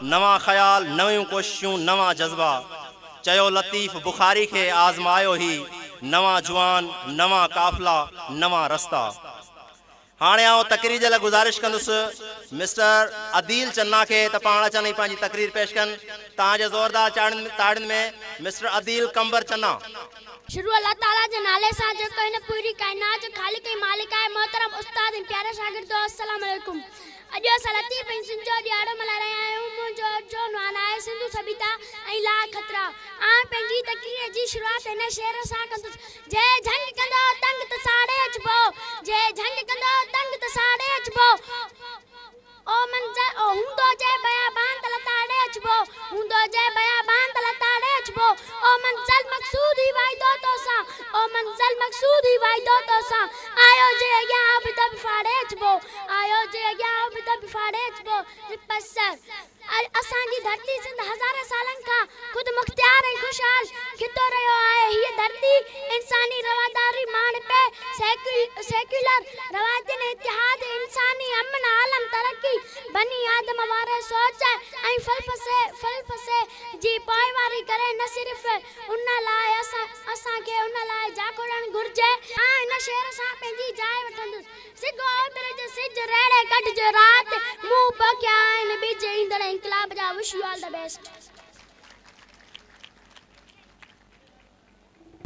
نوان خيال، نيون ڪوششون، نوان جذبا. چيو لطيف بخاري کي آزمايو هي نوان جوان، نوان قافلا، نوان رستا. هاڻي آئون تقرير جي لاء گذارش ڪندس مسٽر عديل چنا کي ته پاڻ اچن ۽ پنهنجي تقرير پيش ڪن. توهان جي زوردار تاڙين ۾ مسٽر عديل قمبر چنا. شروع الله تعاليٰ جي نالي سان جيڪو هن پوري ڪائنات جو خالق ۽ مالڪ آهي. محترم استاد ۽ پيارا شاگردو السلام عليڪم. اڄ اسان لطيف ۽ سنڌ جو ڏهاڙو ملهائي رهيا آهيون. منهنجو اڄ جو عنوان آهي سنڌو سڀيتا ۽ لا خطرا. آئون پنهنجي تقرير جي شروعات هن شعر سان ڪندس. جي جهنگ ڪندو تنگ ته ساڙي اچبو، جي جهنگ ڪندو تنگ ته ساڙي اچبو. او منظر او هوندو جي بيابان ته لتاڙي اچبو، هوندو جي بيابان ته لتاڙي اچبو. او منزل مقصود هي واعدو توسان، او منزل مقصود هي واعدو توسان. آيو جي اڳيان آب ته به ڦاڙي اچبو، آيو جي اڳيان آب ته به ڦاڙي اچبو. رپسر. اسان جي ڌرتي سنڌ هزارين سالن کان خود مختيار ۽ خوشحال خطو رهيو آهي. هيء ڌرتي انساني رواداري، ماڻهپي، سيڪيولر روايتن، اتحاد، انساني امن، عالم ترقي، بني آدم واري سوچ ۽ فلسفي جي پوئواري ڪري نه صرف ان لاء اسان کي ان لاء جاکوڙڻ گهرجي. آء هن شعر سان پنهنجي جاء وٺندس. سگهو اوڀر جو سج ريڙهي ڪڍجو رات، مون پوکيا آهن ٻج ايندڙ انقلاب جا wish you all the best.